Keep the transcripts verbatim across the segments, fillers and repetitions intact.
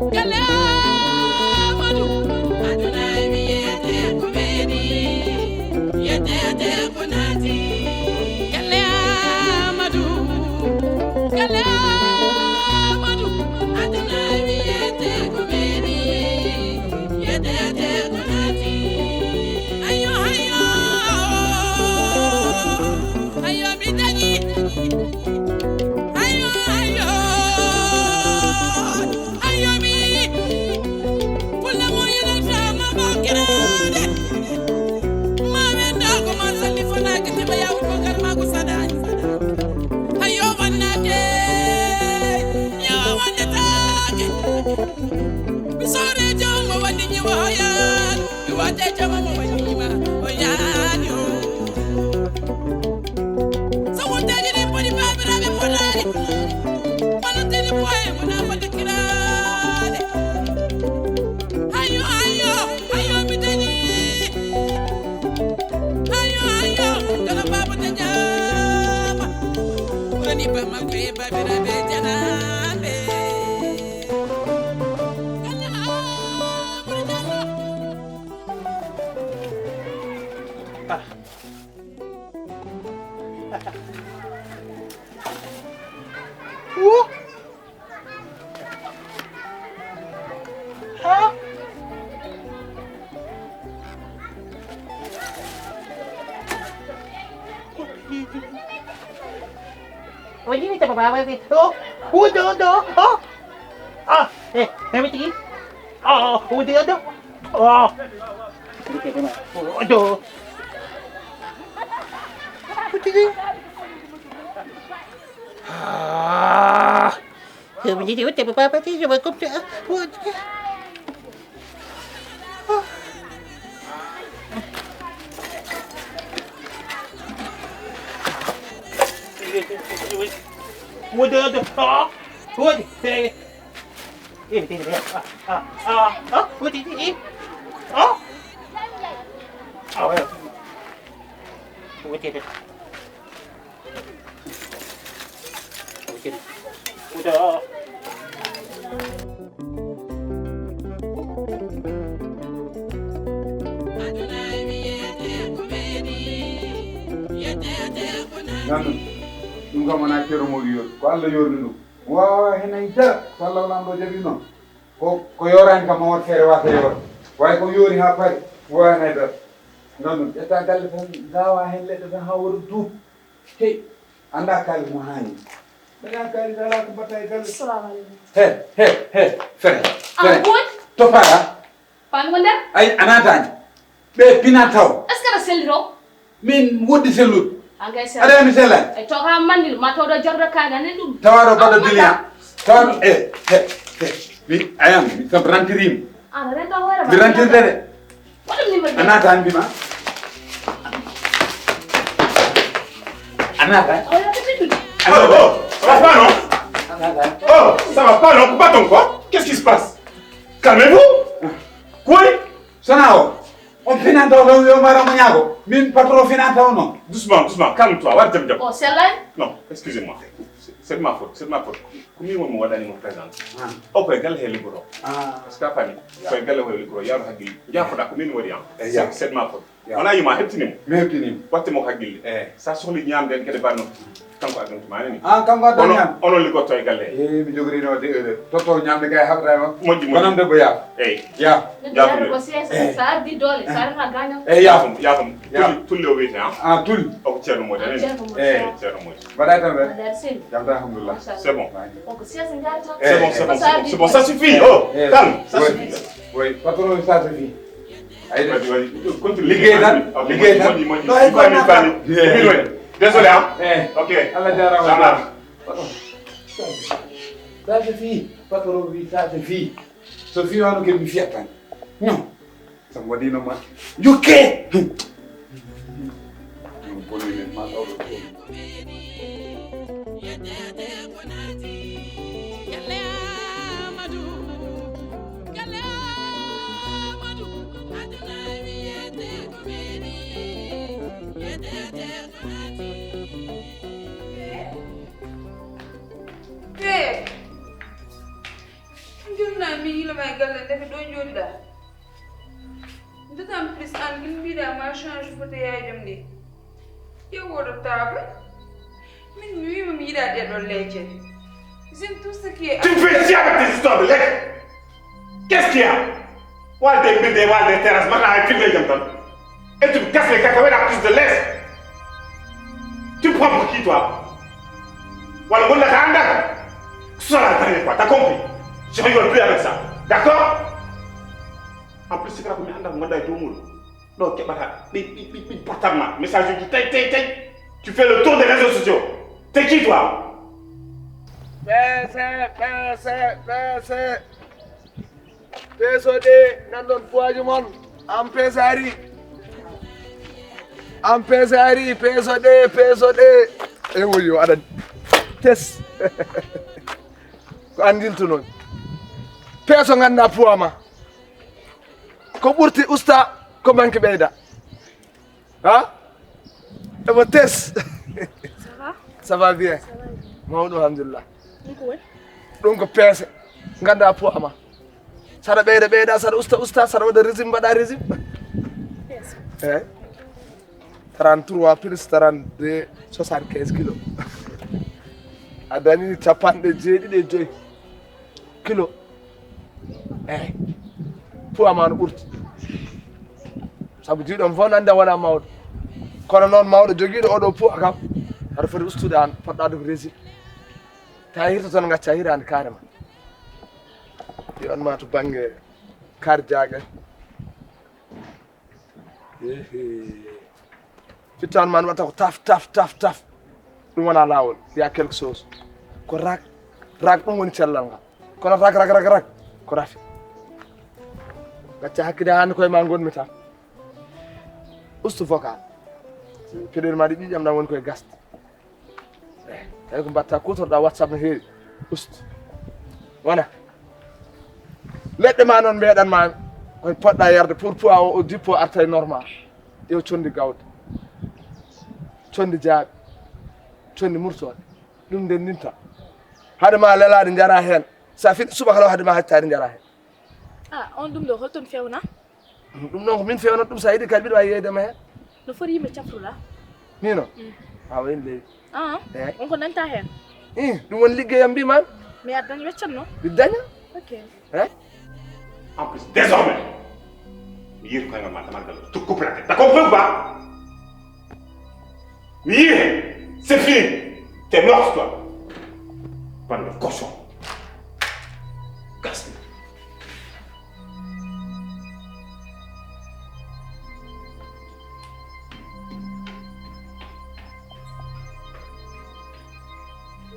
Galle Amadou, aduna wiyete ko weeni, yetete ko naati. Galle Amadou, galle Amadou, aduna wiyete ko weeni, yetete ko naati. Ayo, ayo, ayo, mi dañi. Ayo, ayo, ayo, mi. Kulla mo yinata ma bakiraade. Ma wenda ko ma salli fana ke tiba ya ko garma ko sadani. Ayo, wannate. Ya, wannataake. Mi sore jom mo wadi ni waya. Mi wate jom mo wadi ma. O ya ni o. So wonteeji ɗi poti baabiraaɓe potaani. Wonanteeji poye wona fodde kiraade. Ayo, ayo, ayo, mi dañi. Ayo, ayo, kala baaba dañaama. Woni ba makko e baabiraaɓe janaaɓe. Kala Amadou Diallo. Ah. Wo? Ha? Wajini ta baba wai. Oh, udah, udah. Oh. Ah, eh, kami tigi. Oh, udah, udah. Oh. Udah. Udah. Ah. Hum, ni udah baba ti coba kum tu. Wodi, wodi, ah, wodi, eh, eh, eh, ah, ah, ah, ah, wodi, eh, ah, ah, wodi, wodi. Nan ɗum, ɗum kam wonaa Ceerno Mawɗo yoori, ko Allah yoorni ɗum. Waawa heen hay dara, so Allah wonaa ɗo jaɓi noon. Ko, ko yooraani kam, Mamad Feere waasa yoor. Waawi ko yoori haa pari, waawi heen hay dara. Nan ɗum, ƴetta galle tan, ngaawa heen leɗɗe tan haa wooɗa duuɓi. Hey, anndaa kaalis mo haani. Mbeɗa anndi kaalis alaa ko mbaɗta e galle. Salamu aleykum. He, he, he, Fere, Fere. An Koodi? To paɗa? Paami ko nder? Ay, a naataani. Ɓe pinaa taw. Est-ce que aɗa selli to? Min woɗɗi sellude. An kay selli. Aɗa anndi sellaani? Ay, to ka mandil, ma to ɗo jarɗo kaaga nen ɗum. Tawa ɗo baɗɗo diliya. Tawa ɗo, eh, he, he. Mi, ayam, mi kam rantirima. An renta hoore ma. Mi rantirde de. A naata an mbima. A naata. Oh, oh, ça va pas, non? A naata. Oh, ça va pas, non? Ko baton ko? Qu'est-ce qui se passe? Calmez-vous. Koy. Sona o. On finanta o, yo mara mo ñaago. Min patron finanta o, non. Doucement, doucement, calme-toi. War jam jam. Oh, c'est là. Non, excusez-moi. C'est, c'est de ma faute, c'est de ma faute. Ko min woni mo waɗani mo présent. Ah. O koye galle he liggotoo. Ah. Est-ce que a faami? Ya. Koye galle he liggotoo, yaaru hakkille. Jaafoɗaa ko min waɗi am. Eh, ya. C'est, c'est de ma faute. Ya. Wonaa yuma, heɓtini mo. Mi heɓtini mo. Watte mo ko hakkille. Eh. Sa sohli ñaamde en kadi mbaɗno. Kanko addanta ma ni. Ah, kanko addanta ñaamde. Onon liggotto e galle he. Eh, mi jogorino de, eh, toto ñaamde kay haɓata e ma. Moƴƴi, moƴƴi. Bonande ko yaa. Eyi. Ya. Neɗɗo yahata ko seesa, eh, sa addi doole, sa rema gañal. Eh, ya. Yaafam, yaafam. Ya. Tulli, tulli o wiyete, ha? Ah, tulli. O ko Ceerno Moodi, a nani? Ceerno Moodi. Eh. Ceerno Moodi. Mbaɗa e tampere? Mbaɗa e seydi. Jam tan, alhamdulillah. Machallah. C'est bon. O ko seesa njaarata. Eh. C'est bon, c'est bon, c'est bon. Ça suffit. Oh, calme, ça suffit. Oui, patron, ça suffit. Ay, waɗi, waɗi. Continue. Liggey tan, ok, liggey tan. Moƴƴi, moƴƴi, moƴƴi. Mi faami, mi faami. Eh. Min waɗi. Désolé, hein? Eh. Ok. Allah jaaraama. Jaaraama. Patron. Ça suffit. Patron wi, ça suffit. So fiyaano ke mi fiyat tan. Non. Sam waɗiino ma. Jukke! Ɗum boni min ma ɗo ɗo. Hey! Ngir naa mi Ma e galle nde mi ɗo jooɗiɗa. D'autant plus an gila mbiɗa ma change foteyaaji am ɗi. Ƴeew oɗo table. Min mi wiima mi yiɗa ɗeɗo leece. J'aime tout ce qui est. Tu me fais chier avec tes histoires de leece. Qu'est-ce qu'il y a? Walde mbinde, walde terrasse, mata ay fille jam tan. Et tu me casses les cacahuètes à cause de laisse. Tu me prends pour qui, toi? Wala wala ka andal. Ce sera la dernière fois, t'as compris? Je rigole plus avec ça. D'accord? En plus, c'est grave, mais andal, on va aller au monde. Non, qu'est-ce que tu portable, message du tay, tay, tay. Tu fais le tour des réseaux sociaux. T'es qui, toi? P C, P C, P C. Peso ɗe, nganndon poids mon. Am peso ari. Am peso ari, peso ɗe, peso ɗe. E woyo, aɗa tes. Ko anndilto noon. Peso ngannda poids ma. Ko ɓurti usta, ko manki ɓeyda. Ha? Emo tes. Ça va? Ça va bien. Ça va bien. Mawɗo, alhamdulillah. Ɗum ko woni? Ɗum ko peese. Ngannda poids ma. Saɗa ɓeyda, ɓeyda, saɗa usta, usta, saɗa waɗa régime, mbaɗa régime. Peese. Eh? Trente-trois plus trente-deux, soixante-quinze kilos. A dañi capanɗe jeeɗiɗi e joy kilo. Eyi, poids ma no ɓurti. Sabu jiiɗo mo fof nandi a wona mawɗo. Kono noon mawɗo jogiiɗo oɗo poids kam, aɗa foti ustude aan, poɗɗa ɗum régime. Tawi hirto tan ngacca hiraande carrément. Yo on ma to bannge cardiaque. Ehe. Fittan man watta ko taf, taf, taf, taf. Ɗum wona laawol. Il y a quelque chose. Ko rak, rak ɗum woni cellal ngal. Kono rak, rak, rak, rak. Ko rafi. Gacca hakkude hannde koye ma ngonmi tan. Ustu vocal. Peɗel ma ɗi ƴiƴam ɗam woni koye gasde. Eh, tawi ko mbatta kutorɗa WhatsApp no heewi. Ustu. Wona. Leɗɗe ma noon mbeɗan ma koye poɗɗa yarde pour poids o, o dippo arta e normal. Ƴeew conndi gawde. Conndi jaaɓi. Conndi murtooɗe. Ɗum ndenndinta. Hade ma lelaade njara heen. Sa fiɗi subaka law hade ma hattaade njara heen. Ah, on ɗum ɗo holton fewna? Ɗum noon ko min fewnata ɗum, so a yiɗi kadi mbiɗa waawi yeeyde ma heen. No foti yimɓe cafruɗa? Min o? Mm. A wayi leydi. Ah, eeyi. On ko nanta heen? Ih, ɗum woni liggeyam mbiman. Mais aɗa daña weccan noon? Mi daña. Ok. Eeyi. En plus, désormais, mi yiiri koyngal ma damal ngal to coupe la tête. T'as compris ou pas? Mi yiiri heen. C'est fini. T'es mort, toi. Bande de cochon. Gasni.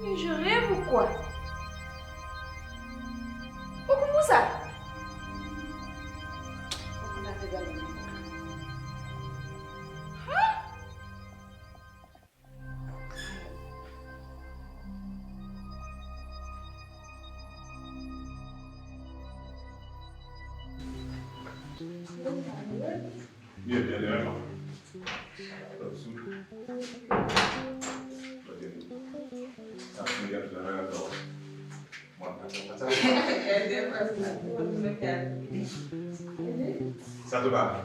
Mais je rêve ou quoi? Koko Moussa? Huh? Satou Ba.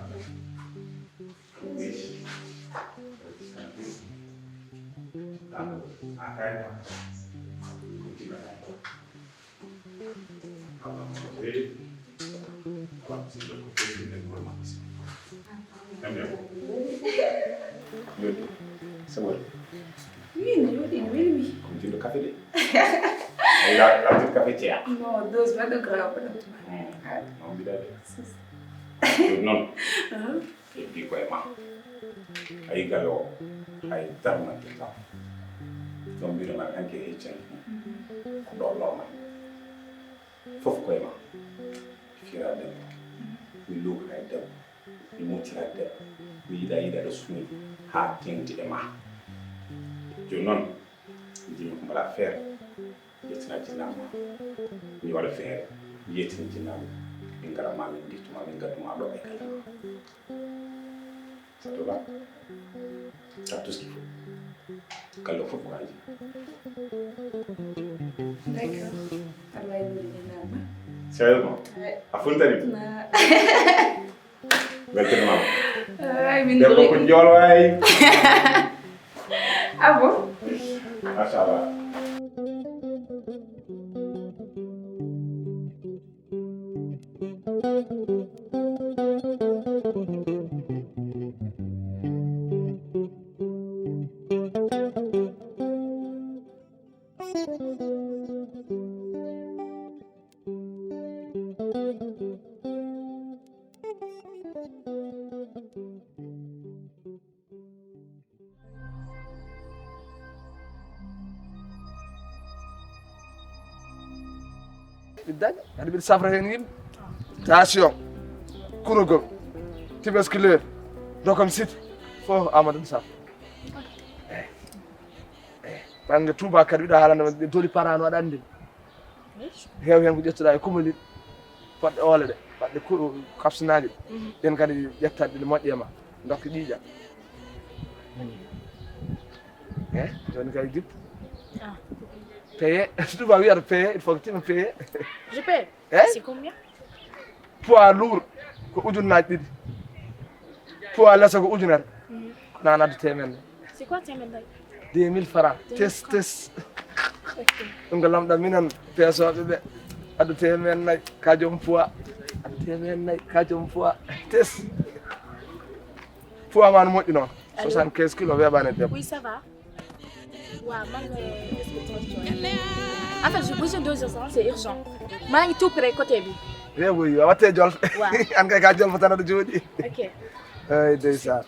Min, no yooɗi, no weli mi. Ko jiɗɗo kafe de. Ay, la, la petite cafetière. Non, dose, pas de grave. Hmm. Ah. Non, mbiɗa de. Sis. Ɗum noon. Ah. Heddi koye ma. A yi galle o, hay darnanke kam. Ɗon mbiɗo ma hanke e heccan. Ko ɗo normal. Fof koye ma. Fira debbo. Mi luuka e debbo. Mi muccira debbo. Mi yiɗa yiɗa ɗo suudu. Haa teŋti e ma. Jooni noon, mi jiimi ko mbaɗa feere. Yettina jinnaama. Mi waɗa feere. Mi yettina jinnaama. Min ngara ma, min ndittu ma, min ngaddu ma ɗo e galle ma. Satou Ba, t'as tout ce qu'il faut. Galle o fof ko an jeyi. D'accord. Aɗa waawi wonde jinnaama. C'est vrai, bon. A funtani? Weltanama. Ay, min debbo ko njool waay. Ah bon? Machallah. Ɓe daña, kadi mbiɗa safra heen yimɓe. Tension, kurogol, tuberculose, dokom site, fof Amadou mi safra. Eyi. Eyi. Bannge Touba kadi mbiɗa haalande ɓe doli parano aɗa anndi. Heew heen ko ƴettuɗaa e kumalel, fodde oole ɗe, fodde ku-, kapsinaaji ɗe. Mhm. Ɗen kadi ƴettat ɗe moƴƴe ma, dokka ƴiiƴa. Eh, jooni kay dip. Ah. Payé, Touba wiyata payé, il faut que tima payé. Je paye. Eh? C'est combien? Poids lourd ko ujunnaaji ɗiɗi. Poids léger ko ujunere. Mhm. Ko nan addu teemedde. C'est quoi teemedde? Deux mille francs. Deux mille francs. Tes, tes. Ok. Ɗum ko lamɗam minen peesooɓe ɓe. Addu teemedde nayi ka joom poids. Addu teemedde nayi ka joom poids. Tes. Poids ma no moƴƴi noon. Allo. Soixante-quinze kilos weeɓaani e debbo. Oui, ça va. Waaw, man, euh, est-ce que tu vois, tu vois? En fait, j'ai besoin d'urgence, c'est urgent. Maa ngi tout près côté bi. Eh oui, a watte jolfe. Waaw. An kay ka jolfe tan aɗa jooɗi. Ok. Ay, ndeysaan.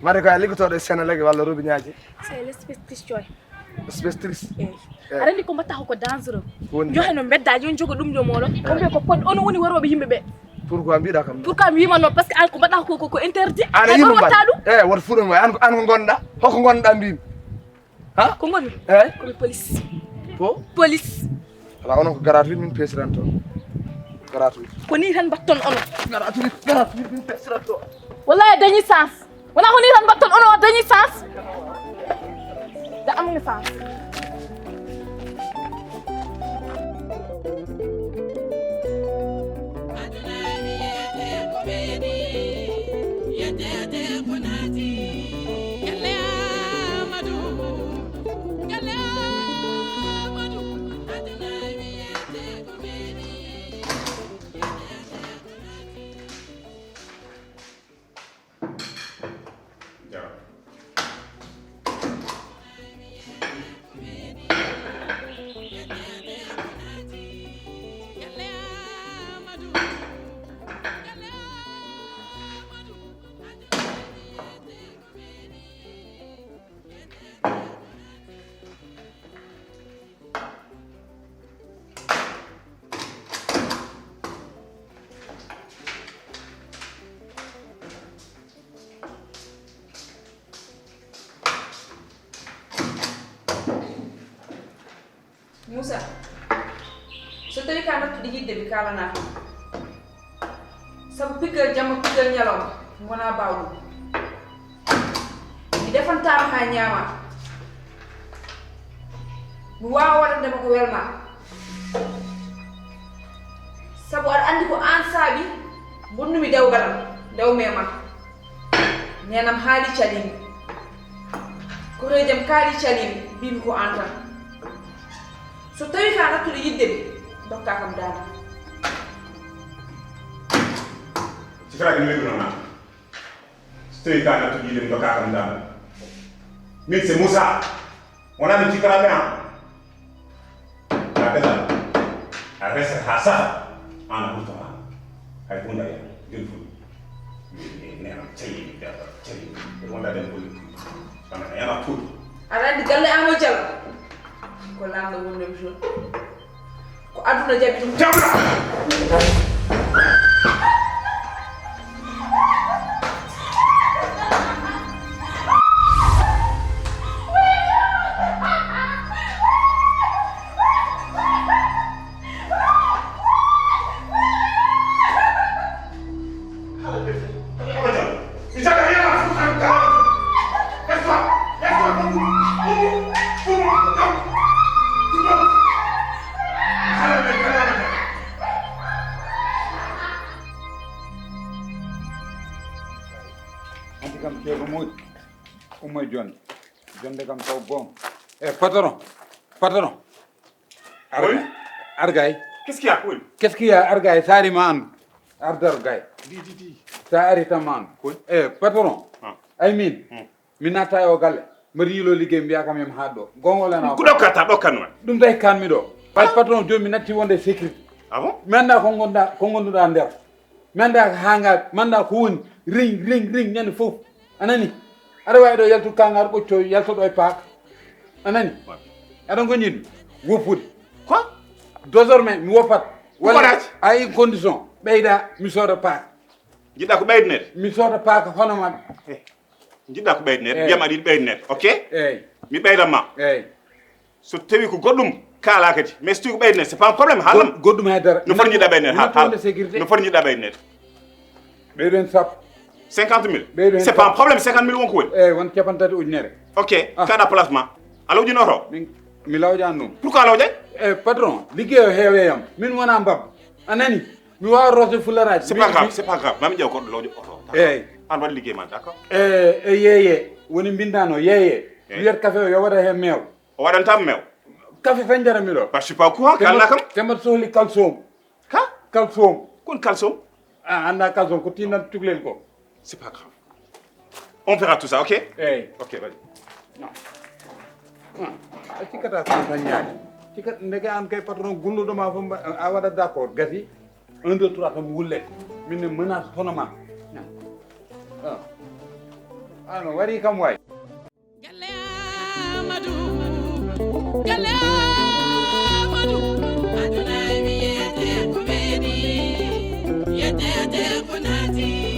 Mari ko a liggotooɗo e Senelec walla robinet ji? C'est l'inspectrice Thioye. Inspectrice? Eyi. Eh. Aɗa anndi ko mbaɗata ko dangereux. Woni? Joxe no mbedda, joni jogo ɗum ɗo moolo. Eh. On mbiya ko pod, on woni warooɓe yimɓe ɓe. Pourquoi mbiɗa kam? Pourquoi mi wiima noon? Parce que an ko mbaɗa ko, ko, ko interdit. An a yiino mbaɗa ɗum? Eh, woto fuɗo mo. An, an ko ngonɗa? Hoko ngonɗa mbimi? Ha? Ko ngonmi? Eh? Ko mi police. Ko? Police. Ala onon ko gratuit min pesiranto. Gratuit. Ko ni tan mbatton onon. Gratuit, gratuit min pesiranto. Wallahi a dañi chance. Wona ko ni tan mbatton onon a dañi chance. Da amni chance. Moussa, so tawii ka nattude yiɗde mi kaalanaa kam. Sabu piggal jamma, piggal ñalawma, mi wonaa baawɗo ɗum. Mi defantaama haa ñaamaa. Mi waawaa waɗande ma ko welmaa. Sabu aɗa anndi ko aan saabi mbonnumi dewgal am, nde o mema. Neenam haali calimi. Koreejam kaali calimi, mbimi ko aan tan. So tawii ka nattude yiɗde mi, ndokkaa kam daande. Sikiraaɓe no wiɗunoo naa? So tawii ka nattude yiɗde mi, ndokkaa kam daande. Min c'est Moussa. Wonaa min cikkanaaɓe aan. A belal, a resat haa saha, aan a ɓurta ma. Hay huunde a yi'ataa, joni fof. Neenam, cayi, mi debbo, cayi. Ɓe wonda den golli. Kono a yana tuuti. Aɗa anndi galle Amadou Diallo? Ko laamɗo wonnomi toon. Ko aduna jaɓi ɗum. Jabra! Ɗum moƴƴi. Ummoy jonde. Jonde kam taw goonga. Eh, patron. Patron. Arga. Oui. Argay. Qu'est-ce qu'il y a, oui? Qu'est-ce qu'il y a, Argay? Sari ma an. Ardar gay. Di, di, di. Sa ari tan ma an. Oui. Eh, patron. Ah. Ay min. Hmm. Mi natta e o galle. Mbaɗi yilo liggéey mbiya kam yam haa ɗo. Goonga wala na? Ko ɗo kata, ɗo kan woni? Ɗum tawi kan mi ɗo. Par patron, jooni mi natti wonde sécurité. Ah bon? Mi annda ko ngonɗa, ko ngonɗuɗa nder. Mi annda ko haa ngaɗa, mi annda ko woni ring, ring, ring ñande fof. A nani? Aɗa waawi ɗo yaltude kangaar ɓocco, yalta ɗo e paaka. A nani? Aɗa goñɗini woppude. Quoi? Désormais, mi woppat. Ko wona? A yi condition. Ɓeyda, mi sooda paaka. Jiɗɗa ko ɓeydanede? Mi sooda paaka hono maɓɓe. Eh, jiɗɗa ko ɓeydanede? Eyyi. Mbiyam aɗa yiɗi ɓeydanede, ok? Eyyi. Mi ɓeydan ma. Eyyi. So tawi ko goɗɗum, kaala kadi. Mais so tawi ko ɓeydanede, c'est pas un problème, haalam. Go-, goɗɗum hay dara. No foti jiɗɗa ɓeydanede? Haal, haal. Sécurité. No foti jiɗɗa ɓeydanede? Ɓeydo hen sappo. Cinquante mille? Ɓeydo hen sappo. C'est pas un problème, cinquante mille won ko woni? Eyyi, won capanɗe tati ujunere. Ok, ah. Kaɗa place ma. A lawƴino oto? Min, mi lawƴani ɗum. Pourquoi a lawƴay? Eh, patron, liggéey o heewe yam. Min wona mbabba. A nani? Mi wawa rose fularaaji. C'est pas grave, c'est pas grave. Mami ƴeew goɗɗo lawƴo oto. Eyyi. An waɗi liggéey ma, d'accord? Eh, eh, yeye. Woni mbindano, yeye. Eyyi. Wiyat café o yo waɗa hen meew. O waɗantam meew. Café tan njaranmi ɗo. Parce que pas quoi, kala kam. Tembat sohli kalsom. Ka? Kalsom. Kon kalsom? A annda kalsom ko tinnan cuklel ko. C'est pas grave. On verra tout ça, ok? Eyyi. Ok, vas-y. Non. A cikkata ko tan ñaade. Cikkat ndeke an kay patron gunnuɗo ma fof mba-, a waɗa d'accord, gasi. Un, deux, trois tan wulle. Min ne menace hono ma. Ah. Ano wari kam way. Galle Amadou, galle Amadou, aduna mi yete ko weedi, yete yete ko naati.